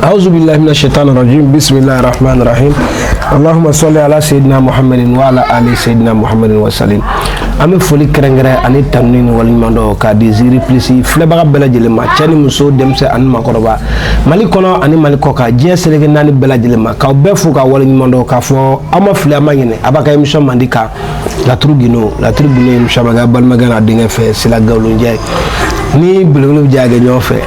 أعوذ بالله من الشيطان الرجيم بسم الله الرحمن الرحيم اللهم صل على سيدنا محمد وعلى آل سيدنا محمد وسلم. An bɛ foli kɛrɛnkɛrɛn ani tanuni ni waleɲumandɔn k'a di Ziri Plus filɛbaga bɛɛ lajɛlen ma, cɛ ni muso, denmisɛn ani maakɔrɔba, Mali kɔnɔ ani Mali kɔ kan, diɲɛ seleke naani bɛɛ lajɛlen ma, k'aw bɛɛ fo k'aw waleɲumandɔn, k'a fɔ aw ma fili, aw ma ɲinɛ a b'a ka émission mandi kan, Laturu Gindo. Laturu Gindo émission bɛ kɛ balimakɛ n'a denkɛ fɛ, Sila Gawulonjɛ ni belebele bɛ jɛ kɛ ɲɔgɔn fɛ,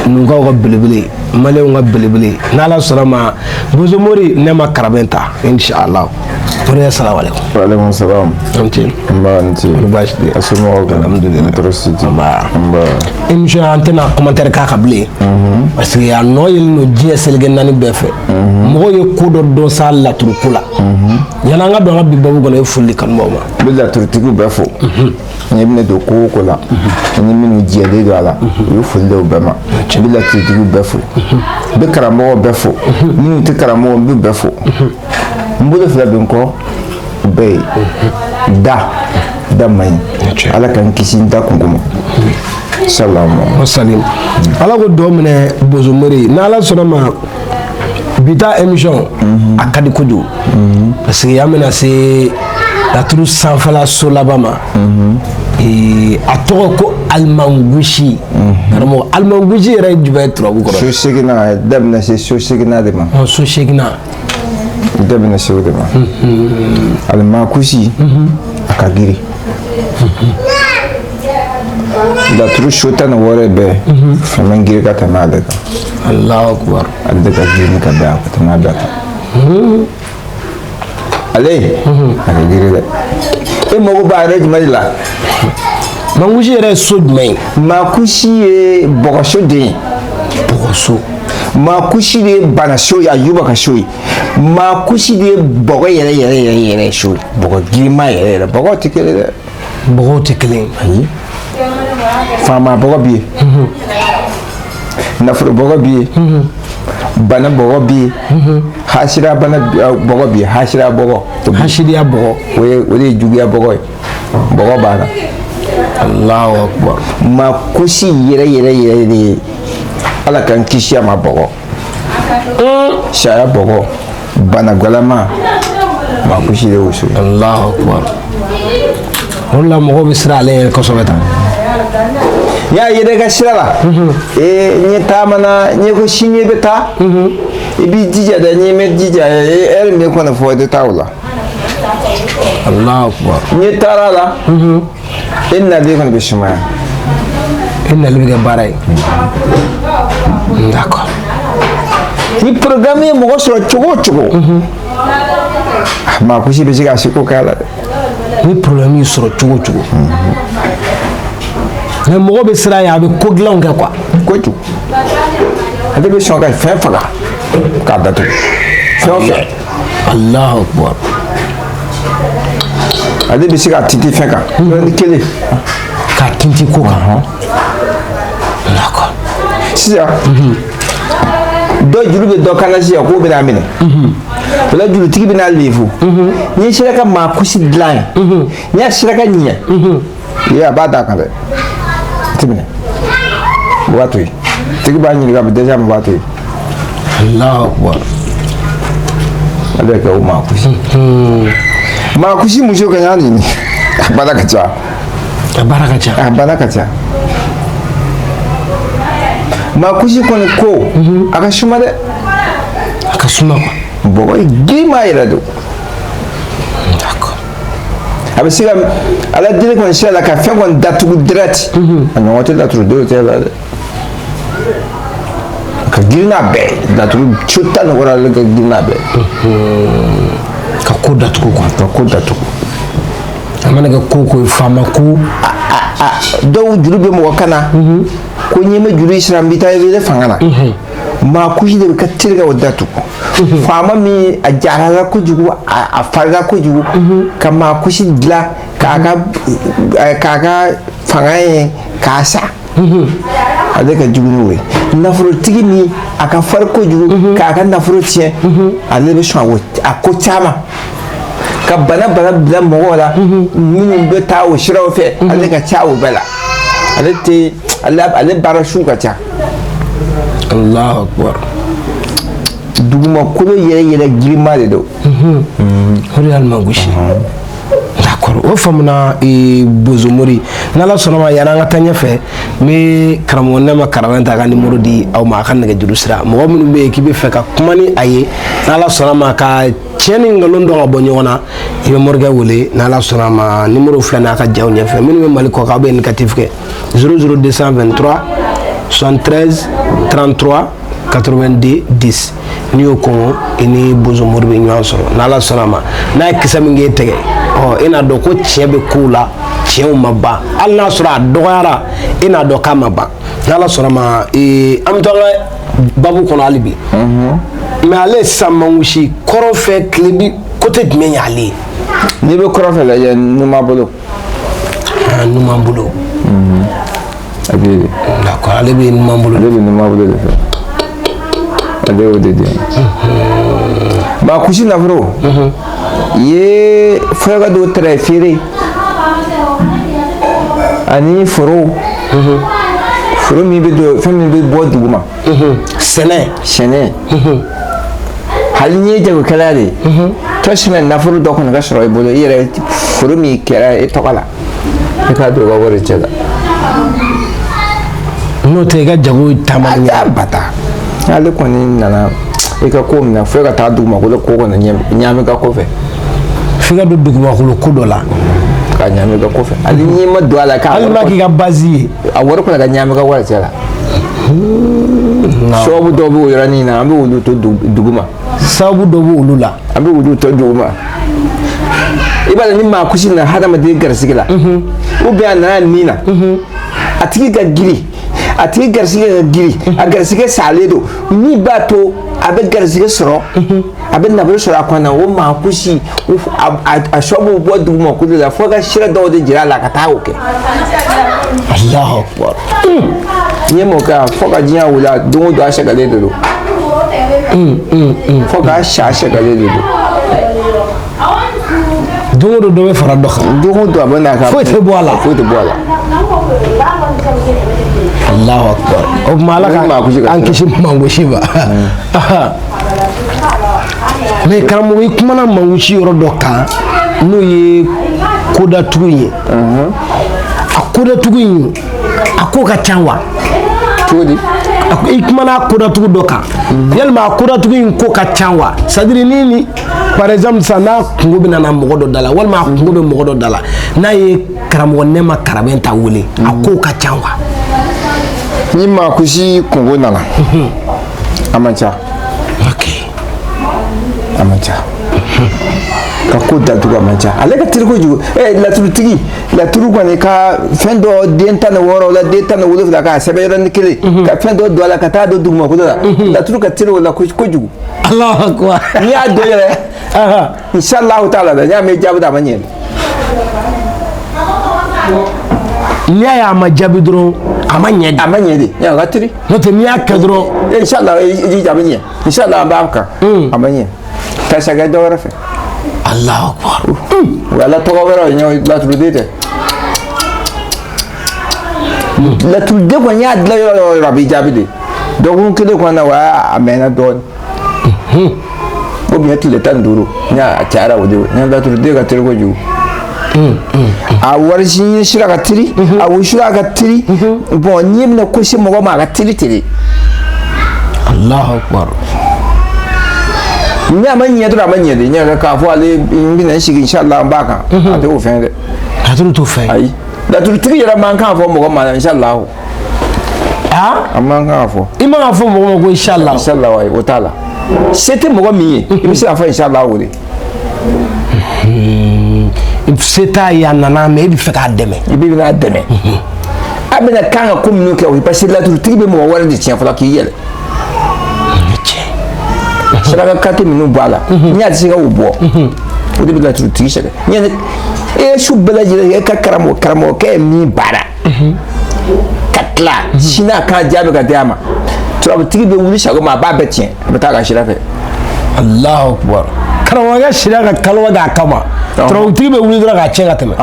nukaw ka belebele, maliyɛnw ka belebele. N'Ala sɔnna ma, Bozomori ne ma karabɛn ta, inshallah. Mori, salamu alaikum. Waaleykum salaam. An ce. Nba, n ce. Baasi tɛ. A somɔgɔw kan? Alhamdulillah. Tɔɔrɔ si tɛ. Nba. Nba. Émission, an tɛna commentaire k'a kan bilen, parce que a nɔ yelen don diɲɛ seleke naani bɛɛ fɛ. Mɔgɔw ye ko dɔ dɔn sa laturu ko la. Yanni an ka don an ka bi babu kɔnɔ, e foli kanubaw ma. N bɛ laturutigiw bɛɛ fo. N ye bɛna don ko o ko la, ni minnu jɛlen don a la, u ye foli da u bɛɛ ma. N bɛ laturutigiw bɛɛ fo. N bɛ karamɔgɔw bɛɛ fo. Minnu tɛ karamɔgɔ, n b'u bɛɛ fo. N bolo fila bɛ n kɔ, u bɛɛ ye. Da da man ɲi. Ala ka n kisi n da kunko ma. Salamu. Wasalim. Ala ko dɔ minɛ Bozomori. N'Ala sɔnna ma, bi ta émission a ka di kojugu, parce que an bɛna se laturu sanfɛla so laban ma. A tɔgɔ ko alimangusi. Karamɔgɔ, alimangusi yɛrɛ ye jumɛn ye turabu kɔrɔ? So seginna, da bɛna se so seginna de ma. Ɔ, so seginna. Da bɛna se o de ma. Alimakusi, a ka girin. Laturu so 16 bɛɛ, fɛn bɛ girin ka tɛmɛ ale kan. Allahu akbar. Ale de ka girin ka bɛn ka tɛmɛ a bɛɛ kan. Ale, a ka girin dɛ. E mago b'a yɛrɛ jumɛn de la? Mangusi yɛrɛ ye so jumɛn ye? Makusi ye bɔgɔso den ye. Bɔgɔso. Makusi de ye banaso ye, Ayuba ka so ye. Makusi de ye bɔgɔ yɛrɛ yɛrɛ yɛrɛ yɛrɛ so ye, bɔgɔ girinma yɛrɛ yɛrɛ. Bɔgɔ tɛ kelen dɛ. Bɔgɔw tɛ kelen ye. Ayi, faama bɔgɔ bɛ yen, nafolo bɔgɔ bɛ yen, bana bɔgɔ bɛ yen, hasira bana bɔgɔ bɛ yen, hasira bɔgɔ o bɛ yen. Hasidiya bɔgɔ. O ye, o de ye juguya bɔgɔ ye, bɔgɔ b'a la. Allahu akbar. Makusi yɛrɛ yɛrɛ yɛrɛ de ye, Ala k'an kisi a ma, bɔgɔ, saya bɔgɔ, bana galama, makusi de y'o so ye. Allahu akbar. O de la mɔgɔw bɛ siran ale yɛrɛ kosɛbɛ tan. N y'a ye dɛ, ka sira la, ee, n ye taamana, n ye ko sini i bɛ taa, i b'i jija dɛ. N'i ma jija, ɛri min kɔnɔ fɔ, i tɛ taa o la. Allahu akbar. N ye taara la, e nalen kɔni bɛ sumaya. E nali bɛ kɛ baara ye, d'accord. Ni programme ye mɔgɔ sɔrɔ cogo o cogo, makusi bɛ se k'a seko k'a la dɛ. Ni problème y'i sɔrɔ cogo o cogo, mais mɔgɔ bɛ siran yen, a bɛ ko dilanw kɛ quoi. Kojugu. Ale bɛ sɔn ka fɛn faga k'a datugu, fɛn o fɛn. Allahu akbar. Ale bɛ se ka tinti fɛn kan yɔrɔnin kelen. K'a tinti ko kan, d'accord. Sisan, dɔ juru bɛ dɔ kan na sisan k'o bɛna minɛ o la, jurutigi bɛna lefu. N'i sera ka maakusi dilan ye, n'i sera ka ɲɛ ye, a b'a d'a kan dɛ, a tɛ minɛ, o b'a to yen. Tigi b'a ɲininka, a bɛ dɛsɛ a ma, o b'a to yen. Allahu akbar. Ale bɛ kɛ o maakusi. Maakusi muso ka ɲa nin, a baara ka ca. A baara ka ca. A baara ka ca. Maakusi kɔni ko a ka suma dɛ. A ka suma quoi. Bɔgɔ ye girinma yɛrɛ don. D'accord. A bɛ se ka ala deli kɔni sira la ka fɛn kɔni datugu direct. A ɲɔgɔn tɛ laturu dɔw tɛ la dɛ. A ka girin n'a bɛɛ ye. Laturu so 16 ale ka girin n'a bɛɛ ye. Ka ko datugu quoi. Ka ko datugu. A mana kɛ ko o ko ye, faama ko. Dɔw juru bɛ mɔgɔ kan na ko n'i ma juru sara, n bɛ taa i wele fanga la. Maa kusi de bɛ ka teli ka o datugu. Faama min a jarala kojugu, a farila kojugu, ka maa kusi dilan k'a ka fanga ye k'a sa, ale ka jugu n'o ye. Nafolotigi min a ka fari kojugu k'a ka nafolo tiɲɛ, ale bɛ sɔn a ko caman ka bana bana bila mɔgɔw la minnu bɛ taa o siraw fɛ. Ale ka ca o bɛɛ la. Ale tɛ ale baara su ka ca. Allahu akbar. Dugumakolo yɛrɛ yɛrɛ girinma de don. O de y'ale mankusi. D'accord, o faamuna. Bozomori, n'Ala sɔnna ma, yanni an ka taa ɲɛfɛ, n bɛ karamɔgɔ Nɛma Karabɛnta ka nimoro di aw ma, a ka nɛgɛjuru sira. Mɔgɔ minnu bɛ yen k'i bɛ fɛ ka kuma ni a ye, n'Ala sɔnna ma, ka tiɲɛ ni nkalon dɔn ka bɔ ɲɔgɔn na, i bɛ morikɛ wele. N'Ala sɔnna ma, nimoro filɛ nin ye a ka jaw ɲɛfɛ. Minnu bɛ Mali kɔ kan, aw bɛ indicatif kɛ 00223 73 33 82 10. N'i y'o kɔngɔ, i ni bozomori bɛ ɲɔgɔn sɔrɔ. N'Ala sɔnna ma, n'a ye kisɛ min k'e tɛgɛ, ɔ, e n'a dɔn ko tiɲɛ bɛ kow la, tiɲɛw ma ban. Hali n'a sɔrɔ a dɔgɔyara, e n'a dɔn k'a ma ban. N'Ala sɔnna ma, an bɛ to an ka babu kɔnɔ hali bi. Mais ale sisan, mankusi kɔrɔ fɛ tilebi côté jumɛn y'ale ye? N'i bɛ kɔrɔ fɛ lajɛ, numan bolo. Ah, numan bolo. A bɛ yen. D'accord, ale bɛ numan bolo. Ale bɛ numan bolo de fɛ, ale y'o de den. Maa kusi nafolo ye fɛn dɔw tɛrɛ feere ani foro, foro min bɛ don, fɛn min bɛ bɔ duguma. Sɛnɛ. Sɛnɛ. Hali n'i ye jagokɛla de ye, tɔ nafolo dɔ kɔni ka sɔrɔ i bolo, i yɛrɛ foro min kɛra e tɔgɔ la, i k'a don i ka wari cɛ la. N'o tɛ, i ka jago taama. A bata ale kɔni nana i ka ko minɛ fo ka taa dugumakolo ko kɔnɔ ɲaami ka kɔfɛ. F'i ka don dugumakolo ko dɔ la. Ka ɲaami ka kɔfɛ, hali n'i ma don a la k'a hali n'a k'i ka base ye. A wari kɔni ka ɲaami ka wari cɛ la. Sababu dɔw b'o yɔrɔnin na, an bɛ olu to duguma. Sababu dɔ b'olu la. An bɛ olu to duguma. I b'a dɔn, ni maa kusi nana hadamaden garisɛgɛ la, ou bien a nana nin na, a tigi ka girin, a tigi garisɛgɛ ka girin, a garisɛgɛ salen don, min b'a to a bɛ garisɛgɛ sɔrɔ, a bɛ nafolo sɔrɔ a kɔnɔ, o maa kusi a sababu bɔ dugumakolo la fo ka sira dɔw de jira a la ka taa o kɛ. Allahu akbar. N'i ye m'o kɛ, fo ka diɲɛ wuli, a don o don a sɛgɛlen de don, fo k'a sa a sɛgɛlen de don. Don o don dɔ bɛ fara dɔ kan. Don o don a bɛ n'a ka. Foyi tɛ bɔ a la. Foyi tɛ bɔ a la. Allahu akbar. O tuma Ala ka an kisi mangosi ma. Mais karamɔgɔ, i kumana mangosi yɔrɔ dɔ kan, n'o ye kodatugu ye. A kodatugu in, a ko ka ca wa? Cogo di? I kumana kodatugu dɔ kan, yalima a kodatugu in ko ka ca wa? C'est à dire, ni par exemple sisan, n'a kungo bɛ nana mɔgɔ dɔ da la, walima a kungo bɛ mɔgɔ dɔ da la, n'a ye karamɔgɔ Nɛma Karabɛnta wele, a ko ka ca wa? Ni maa kusi kungo nana, a man ca. A man ca. Ka ko datugu, a man ca. Ale ka teli kojugu. Laturutigi, laturu kɔni ka fɛn dɔ den 16 la, den 17, k'a sɛbɛn yɔrɔnin kelen, ka fɛn dɔ don a la ka taa don dugumakolo la, laturu ka teli o la kojugu. Allahu akbar. N'i y'a dɔn yɛrɛ, inshallah taala dɛ, n y'a mɛn jaabi da, a ma ɲɛ. N'i y'a ye a ma jaabi dɔrɔn, a ma ɲɛ de. A ma ɲɛ de, a ka teli. N'o tɛ, n'i y'a kɛ dɔrɔn. Inshallah, i jija, a bɛ ɲɛ. Inshallah, an b'a kan. A ma ɲɛ. Karisa kɛ dɔ wɛrɛ fɛ. Allahu akbar. O ala tɔgɔ wɛrɛ ye, laturuden tɛ. Laturuden kɔni y'a dilan yɔrɔ o yɔrɔ, a b'i jaabi de. Dɔgɔkun kelen kɔnɔ na, o y'a a mɛnna dɔɔnin. Ou bien tile 15, ni a cayara o de ye. Ni laturuden ka teli kojugu. A wari ɲini sira ka teli, a wusula ka teli. Bon, n'i bɛna ko se mɔgɔ ma, a ka teli ten. Allahu akbar. Ni a ma ɲɛ dɔrɔn, a ma ɲɛ de. Ɲɛ k'a fɔ ale n bɛna n sigi inshallah n b'a kan, a tɛ o fɛn dɛ. Laturu t'o fɛn. Ayi, laturutigi yɛrɛ man kan fɔ mɔgɔ ma inshallah. A man kan ka fɔ. I man ka fɔ mɔgɔ ma ko inshallah. Inshallah, ayi, o t'a la. Se tɛ mɔgɔ min ye, i bɛ se k'a fɔ inshallah o de. Se t'a ye, a nana, mais e bɛ fɛ k'a dɛmɛ. I bɛ n'a dɛmɛ. A bɛna kan ka ko minnu kɛ o ye, parce que laturutigi bɛ mɔgɔ wɛrɛ de tiɲɛ fɔlɔ k'i yɛlɛ. Saraka kate minnu b'a la, n'i y'a tɛ se ka o bɔ, o de bɛ laturutigi sɛgɛn. E ye su bɛɛ lajɛlen e ka karamɔgɔkɛ ye min baara ka tila sini, a kan jaabi ka di a ma, turabutigi bɛ wuli sago ma, a b'a bɛɛ tiɲɛ, a bɛ taa a ka sira fɛ. Allahu akbar. Karamɔgɔkɛ sira ka kalo k'a kama, turabutigi bɛ wuli dɔrɔn k'a tiɲɛ ka tɛmɛ.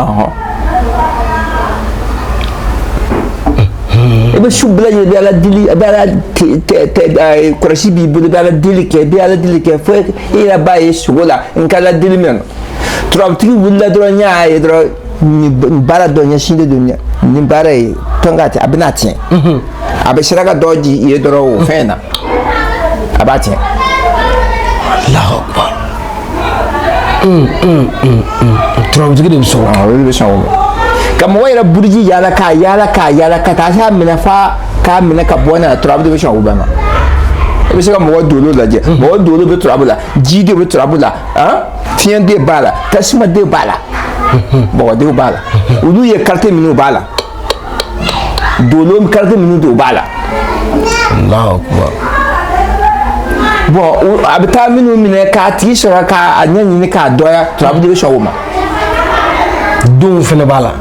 I bɛ su bɛɛ lajɛlen, i bɛ Ala deli, a bɛ Ala kɔlɔsi b'i bolo, i bɛ Ala deli kɛ, i bɛ Ala deli kɛ fo i yɛrɛ b'a ye sogo la, n ka Ala deli min na. Turabutigi wulila dɔrɔn, n y'a ye dɔrɔn, nin baara dɔ ɲɛsinnen don nin baara ye tɔn ka a bɛna tiɲɛ. A bɛ saraka dɔ di i ye dɔrɔn, o fɛn in na a b'a tiɲɛ. Allahu akbar. Turabutigi de bɛ sɔn o ma. Olu de bɛ sɔn o ma. Ka mɔgɔ yɛrɛ buruji yaala k'a yaala k'a yaala ka taa s'a minɛ fa k'a minɛ ka bɔ n'a ye, turabu de bɛ sɔn o bɛɛ ma. I bɛ se ka mɔgɔ dolo lajɛ, mɔgɔ dolo bɛ turabu la, ji de bɛ turabu la, fiɲɛ de b'a la, tasuma de b'a la, mɔgɔdenw b'a la, olu ye qualité minnu b'a la, dolo qualité minnu don b'a la. Allahu akbar. Bon, a bɛ taa minnu minɛ k'a tigi sɔrɔ k'a ɲɛɲini k'a dɔnya, turabu de bɛ sɔn o ma. Denw fana b'a la.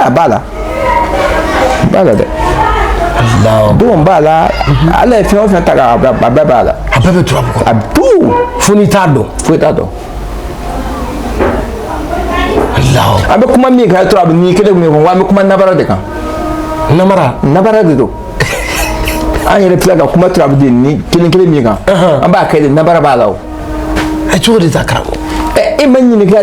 A b'a la, a b'a la dɛ. Denw b'a la, Ala ye fɛn o fɛn ta k'a a bɛɛ b'a la. A bɛɛ bɛ turabu kɔnɔ. A tout. Fo n'i t'a dɔn. Foyi t'a dɔn. Allahu. An bɛ kuma min kan turabu ni kelen min kɔnɔ, an bɛ kuma nabara de kan. Namara. Nabara de don. An yɛrɛ tila ka kuma turabuden ni kelen kelen min kan, an b'a kɛ de, nabara b'a la o. Ɛ, cogo di ta karamɔgɔ? E ma ɲininka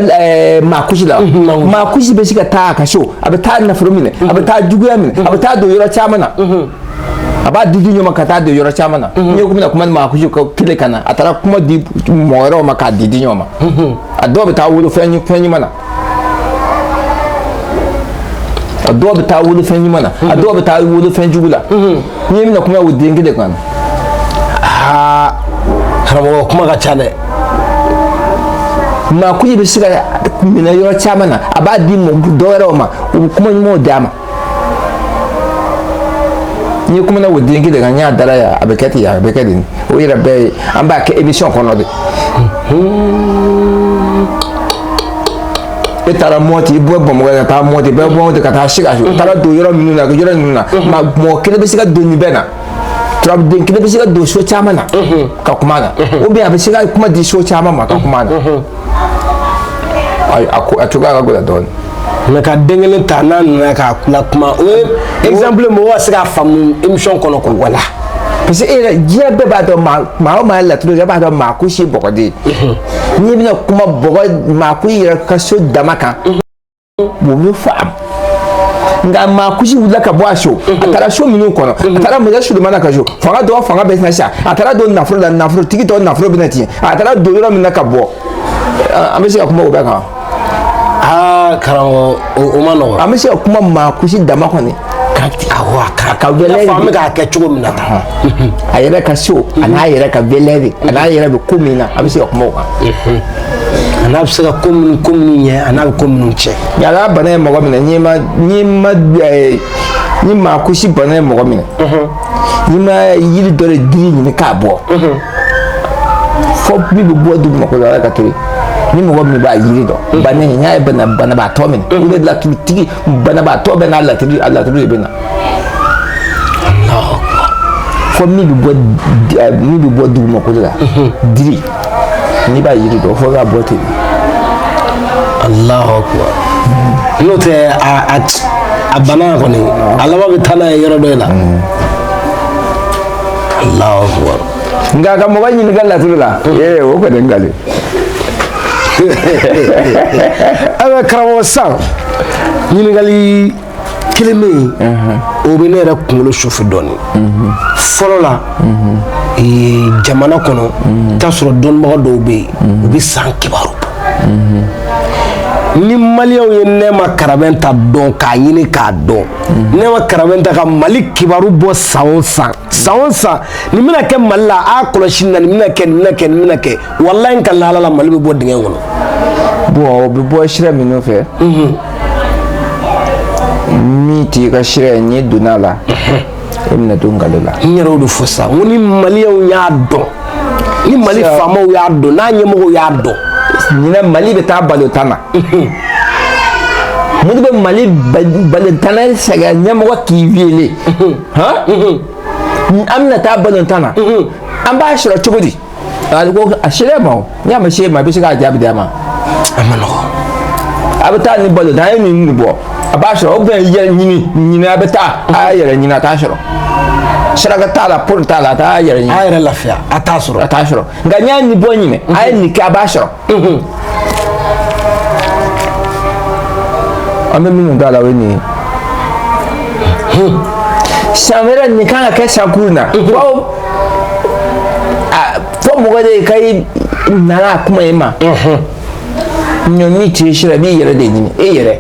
maakusi la, maakusi bɛ se ka taa a ka so, a bɛ taa nafolo minɛ, a bɛ taa juguya minɛ, a bɛ taa don yɔrɔ caman na, a b'a di di ɲɔgɔn ma ka taa don yɔrɔ caman na. N'i ko bɛna kuma ni maakusi kelen ka na, a taara kuma di mɔgɔ wɛrɛw ma k'a di di ɲɔgɔn ma, a dɔw bɛ taa wolo fɛn ɲuman na, a dɔw bɛ taa wolo fɛn ɲuman na, a dɔw bɛ taa wolo fɛn jugu la. N'i bɛna kuma o den kelen kan. Aa karamɔgɔ, kuma ka ca dɛ. Maakusi bɛ se ka minɛ yɔrɔ caman na, a b'a di mɔgɔ dɔ wɛrɛw ma, u bɛ kuma ɲumanw d'a ma. N'i kumana o den kelen kan, n y'a dala yan, a bɛ kɛ ten, a bɛ kɛ ten, o yɛrɛ bɛɛ ye an b'a kɛ émission kɔnɔ de. E taara Mɔti, i bɔ Bamakɔ ka taa Mɔti, bɛɛ bɔ Mɔti ka taa Sikaso, i taara don yɔrɔ minnu na, yɔrɔ ninnu na, mɔgɔ kelen bɛ se ka don nin bɛɛ na, turabuden kelen bɛ se ka don so caman na ka kuma na, ou bien a bɛ se ka kuma di so caman ma ka kuma na. A cogoya ka gɛlɛn dɔɔnin. Mais ka den kelen ta n'a nana k'a la kuma, o ye exemple mɔgɔw ka se k'a faamu émission kɔnɔ quoi. Voilà. Parce que e yɛrɛ, diɲɛ bɛɛ b'a dɔn, maa o maa ye laturu kɛ, e b'a dɔn maa kusi ye bɔgɔden ye. N'i bɛna kuma bɔgɔ maa kusi yɛrɛ ka so dama kan, o bɛ faamu. Nka maa kusi wulila ka bɔ a so, a taara so minnu kɔnɔ, a taara Masa Sulemana ka so, fanga dɔ fanga bɛ na sisan, a taara don nafolo la, nafolotigi dɔ nafolo bɛna tiɲɛ, a taara don yɔrɔ min na ka bɔ, an bɛ se ka kuma o bɛɛ kan. Aa karamɔgɔ, o ma nɔgɔn. An bɛ se ka kuma maa kusi dama kɔni. Awɔ, a ka valeur. An bɛ k'a kɛ cogo min na tan. A yɛrɛ ka so, a n'a yɛrɛ ka valeur, a n'a yɛrɛ bɛ ko min na, a bɛ se ka kuma o kan. A n'a bɛ se ka ko minnu ɲɛ, a n'a bɛ ko minnu tiɲɛ. Yala bana ye mɔgɔ minɛ, ni maa kusi bana ye mɔgɔ minɛ, n'i ma yiri dɔ de diri ɲini k'a bɔ, fo min bɛ bɔ dugumakolo la ka to yen. Ni mɔgɔ min b'a yiri dɔn, bana in n'a ye banabaatɔ minɛ, ou bien laturutigi banabaatɔ bɛ n'a laturu, a laturu de bɛ na. Fo min bɛ bɔ dugumakolo la, diri, n'i b'a yiri dɔn, fo k'a bɔ ten. Allahu akbar. N'o tɛ a bana kɔni, a laban bɛ taa n'a ye yɔrɔ dɔ in la. Allahu akbar. Nka ka mɔgɔ ɲininka laturu la, ee o kɔni nkalon. Ayiwa karamɔgɔ, sisan ɲininkali kelen bɛ yen, o bɛ ne yɛrɛ kunkolo sufu dɔɔnin. Fɔlɔ la, jamana kɔnɔ, i t'a sɔrɔ dɔnnibaga dɔw bɛ yen, u bɛ san kibaru bɔ. Ni maliyɛnw ye Nɛma Karabɛnta dɔn k'a ɲini k'a dɔn, Nɛma Karabɛnta ka Mali kibaru bɔ san o san, san o san, nin bɛna kɛ Mali la, a kɔlɔsi na, nin bɛna kɛ, nin bɛna kɛ, nin bɛna kɛ, walayi n ka lahala la Mali bɛ bɔ dingɛ kɔnɔ. Bon, o bɛ bɔ sira minnu fɛ, min t'i ka sira ye, n'i donna a la, e bɛna don nkalon la. N yɛrɛ y'o de fɔ sisan, n ko ni maliyɛnw y'a dɔn, ni Mali faamaw y'a dɔn, n'a ɲɛmɔgɔw y'a dɔn. Ɲinɛ Mali bɛ taa balontan na. Minnu bɛ Mali balontan na sɛgɛn, ɲɛmɔgɔ k'i wele, han, an bɛna taa balontan na, an b'a sɔrɔ cogo di? A ko a sera ma o, n'i y'a ma se ma, i bɛ se k'a jaabi d'a ma. A ma nɔgɔn. A bɛ taa ni balontan, an ye nin bɔ. A b'a sɔrɔ, ou bien yɛrɛ ɲini ɲini, a bɛ taa a y'a yɛrɛ ɲini, a t'a sɔrɔ. Saraka t'a la, pori t'a la, a t'a yɛrɛ ɲini. A yɛrɛ lafiya, a t'a sɔrɔ. A t'a sɔrɔ. Nka n'i y'a nin bɔ ɲinɛ, a ye nin kɛ, a b'a sɔrɔ. An bɛ minnu d'a la, o ye nin ye. San wɛrɛ nin kan ka kɛ san kuru na, bawo fɔ mɔgɔ de ka i nana a kuma i ma. Ɲɔni t'i sira, i b'i yɛrɛ de ɲini, e yɛrɛ,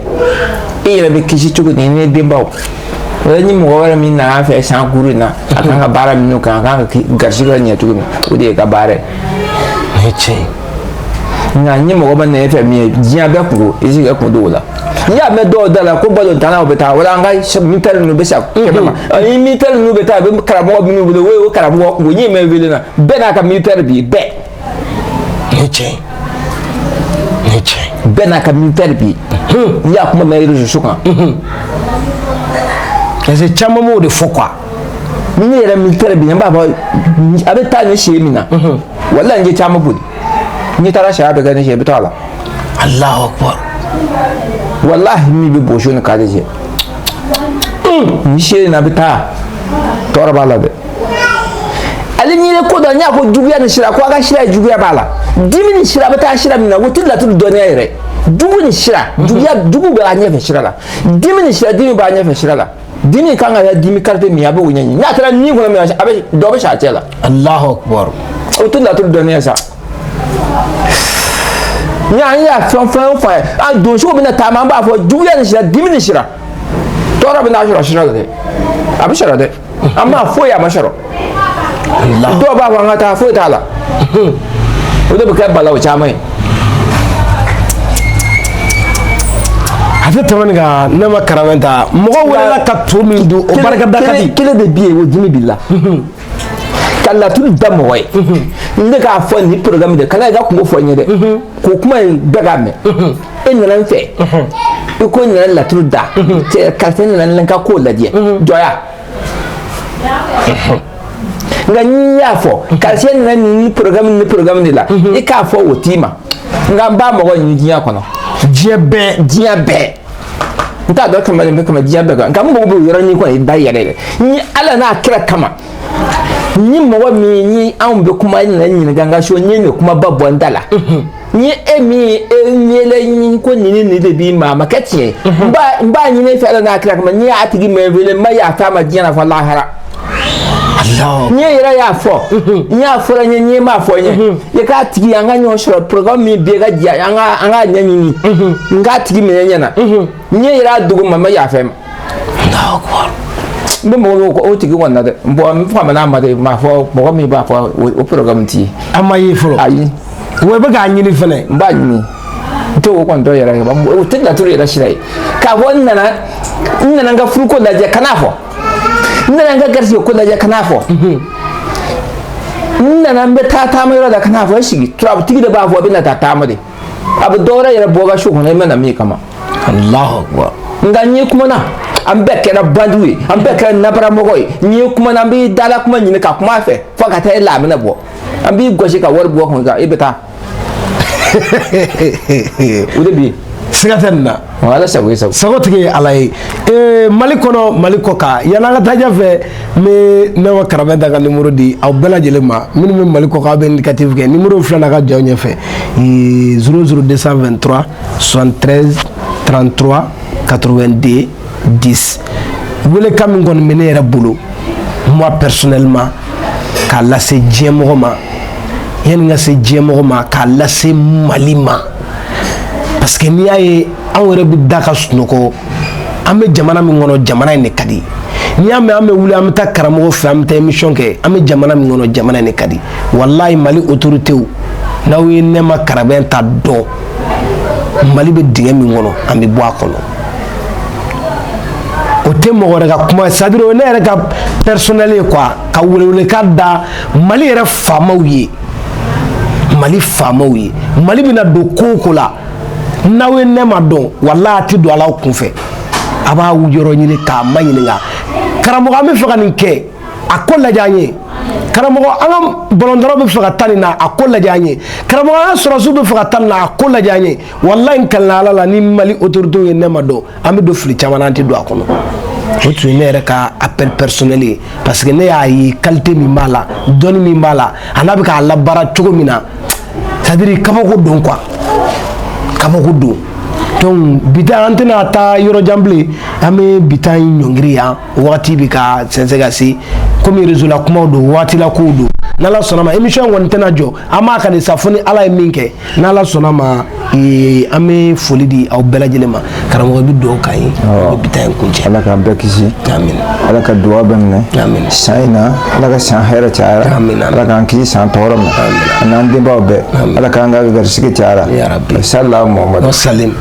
e yɛrɛ bɛ kisi cogo di ni denbaw wala ni mɔgɔ wɛrɛ min nana fɛ san kuru in na, a kan ka baara minnu kɛ, a kan ka garisigɛ ɲɛ cogo min, o de ye ka baara ye. Nin ye tiɲɛ ye. Nka ni mɔgɔ ma na e fɛ min ye diɲɛ bɛɛ kungo, i sigi ka kun don o la. N'i y'a mɛn dɔw da la ko balontannaw bɛ taa, wala an ka militaire ninnu bɛ sa kɛmɛ ma, ni militaire ninnu bɛ taa, a bɛ karamɔgɔ minnu bolo, o ye o karamɔgɔ kungo. N'i ye mɛn wele na, bɛɛ n'a ka militaire bi bɛɛ. Nin ye tiɲɛ ye. Nin ye tiɲɛ ye. Bɛɛ n'a ka militaire bi. N'i y'a kuma mɛn réseau kan. Parce que caman b'o de fɔ quoi. Ni ne yɛrɛ militaire bi, n b'a fɔ a bɛ taa ni sen min na, walahi n ye caman boli. N'i taara sariya bɛ kɛ ni sen, i bɛ taa a la. Allahu akbar. Walahi min bɛ boso ni kari cɛ. Ni sen in a bɛ taa, tɔɔrɔ b'a la dɛ. Ale n'i ye ko dɔ, n y'a fɔ juguya ni sira, ko a ka sira ye juguya b'a la. Dimi ni sira, a bɛ taa sira min na, o tɛ laturu dɔnniya yɛrɛ. Jugu ni sira, juguya, jugu bɛ a ɲɛfɛ sira la. Dimi ni sira, dimi b'a ɲɛfɛ sira la. Dimi kan ka kɛ dimi qualité min ye, a b'o ɲɛɲini. N'a taara ni kɔnɔ min, a bɛ dɔ bɛ sa a cɛ la. Allahu akbar. O tɛ laturu dɔnniya sa. Ni an y'a fɛn fɛn o fɛn ye, an donsow bɛna taama, an b'a fɔ juguya ni sira, dimi ni sira, tɔɔrɔ bɛ n'a sɔrɔ sira la dɛ, a bɛ sɔrɔ dɛ, an b'a foyi a ma sɔrɔ. Dɔw b'a fɔ an ka taa, foyi t'a la. O de bɛ kɛ balawu caman ye. A tɛ tɛmɛ nin kan. Ne ma karamɛ ta, mɔgɔ welela ka to min dun, o barika da ka di. Kelen de bɛ yen, o dimi b'i la. Ka laturu da mɔgɔ ye, ne k'a fɔ nin programme de kana i ka kungo fɔ n ye dɛ, k'o kuma in bɛɛ k'a mɛn. E nana n fɛ, i ko n nana laturu da cɛ, karisa nana n ka ko lajɛ jɔya. Nka n'i y'a fɔ karisa nana nin programme ni programme de la, i k'a fɔ o t'i ma. Nka n b'a mɔgɔ ɲini diɲɛ kɔnɔ. Diɲɛ bɛɛ. Diɲɛ bɛɛ. N t'a dɔn kɛmɛ ni kɛmɛ diɲɛ bɛɛ kan, nka n mago bɛ yɔrɔ nin kɔni da yɛrɛ dɛ. Ni Ala n'a kira kama, ni mɔgɔ min ni anw bɛ kuma, i nana ɲininka n ka so, n ye nin kumaba bɔ n da la, ni e min e yɛlɛ ko nin nin de b'i ma, a ma kɛ tiɲɛ ye, n b'a ɲini e fɛ Ala n'a kira kama, n'i y'a tigi mɛn wele, n ma yafa a ma diɲɛ na fɔ lahara. Ni e yɛrɛ y'a fɔ, n y'a fɔra n ye, n'i m'a fɔ n ye, i k'a tigi an ka ɲɔgɔn sɔrɔ programme min bɛ yen ka diya, an k'a ɲɛɲini, n k'a tigi minɛ ɲɛna, ni e yɛrɛ y'a dogo ma, n ma yafa ma. N bɛ mɔgɔ bɛ o tigi kɔni na dɛ. Bon, n famana ma dɛ, m'a fɔ mɔgɔ min b'a fɔ o programme t'i ye. A ma ye fɔlɔ. Ayi. Wa i bɛ k'a ɲini fɛnɛ. N b'a ɲini, n tɛ o kɔni dɔn yɛrɛ, o tɛ laturu yɛrɛ sira ye. K'a fɔ n nana n ka furuko lajɛ, kan'a fɔ. N nana n ka garisɛgɛ ko lajɛ, kan'a fɔ. N nana n bɛ taa taama yɔrɔ la, kan'a fɔ. E sigi, turabutigi de b'a fɔ a bɛ na taa taama de, a bɛ dɔwɛrɛ yɛrɛ bɔ ka so kɔnɔ, i bɛ na min kama. Allahu akbar. Nka n'i kumana, an bɛɛ kɛra bandiw ye, an bɛɛ kɛra nabaramɔgɔ ye. N'i ye kumana, an b'i dala kuma ɲini ka kuma a fɛ fo ka taa e laminɛ bɔ, an b'i gosi ka wari bɔ kun kan, i bɛ taa. O de bɛ yen. Siga tɛ nin na. Ala sago i sago. Sago tigi ye Ala ye. Mali kɔnɔ, Mali kɔ kan, yan'an ka taa ɲɛfɛ, n bɛ ne ma karamɛ ta ka numéro di aw bɛɛ lajɛlen ma. Minnu bɛ Mali kɔ kan, aw bɛ indicatif kɛ numéro filɛ n'a ka jaw ɲɛfɛ: 00 223 73 33 82 10. Welekan min kɔni bɛ ne yɛrɛ bolo, moi personnellement, k'a lase diɲɛ mɔgɔ ma, yanni n ka se diɲɛ mɔgɔ ma, k'a lase Mali ma, parce que n'i y'a ye anw yɛrɛ bɛ da ka sunɔgɔ, an bɛ jamana min kɔnɔ, jamana in de ka di. N'i y'a mɛn an bɛ wuli, an bɛ taa karamɔgɔ fɛ, an bɛ taa émission kɛ, an bɛ jamana min kɔnɔ, jamana in de ka di. Walayi, Mali autorités, n'aw ye Nɛma Karabɛn ta dɔn, Mali bɛ dingɛ min kɔnɔ, an bɛ bɔ a kɔnɔ. O tɛ mɔgɔ wɛrɛ ka kuma, c'est à dire o ye ne yɛrɛ ka personnel ye quoi, ka welewelekan da Mali yɛrɛ faamaw ye. Mali faamaw ye, Mali bɛna don ko o ko la, n'aw ye Nɛma dɔn, walahi a tɛ don ala aw kunfɛ. A b'a yɔrɔ ɲini k'a ma ɲininka: karamɔgɔ, an bɛ fɛ ka nin kɛ, a ko lajɛ an ye. Karamɔgɔ, an ka balontannaw bɛ fɛ ka taa nin na, a ko lajɛ an ye. Karamɔgɔ, an ka sɔrɔdasiw bɛ fɛ ka taa nin na, a ko lajɛ an ye. Walayi, n kalila Ala la, ni Mali autorités ye ne ma dɔn, an bɛ don fili caman na, an tɛ don a kɔnɔ. O tun ye ne yɛrɛ ka appel personnel ye, parce que ne y'a ye qualité min b'a la, dɔnni min b'a la, a n'a bɛ k'a labaara cogo min na, c'est à dire kabako don quoi, kabako don. Donc bi ta, an tɛna taa yɔrɔ jan bilen, an bɛ bi ta in ɲɔngiri yan. Wagati bɛ ka sɛnsɛn ka se, komi réseau la kumaw don, waati la kow don. N'Ala sɔnna ma, émission kɔni tɛna jɔ, an b'a kan de sa fo ni Ala ye min kɛ. N'Ala sɔnna ma, an bɛ foli di aw bɛɛ lajɛlen ma. Karamɔgɔ, i bɛ dugawu k'an ye, an bɛ bi ta in kuncɛ. Ala k'an bɛɛ kisi. Amin. Ala ka dugawu bɛɛ minɛ. Amin. San in na, Ala ka san hɛrɛ cayara. Amin, amin. Ala k'an kisi san tɔɔrɔ ma, a n'an denbaw bɛɛ. Ala k'an ka garisɛgɛ cayara. Ya Rabbi. Sallallahu Muhammad. Wasalim.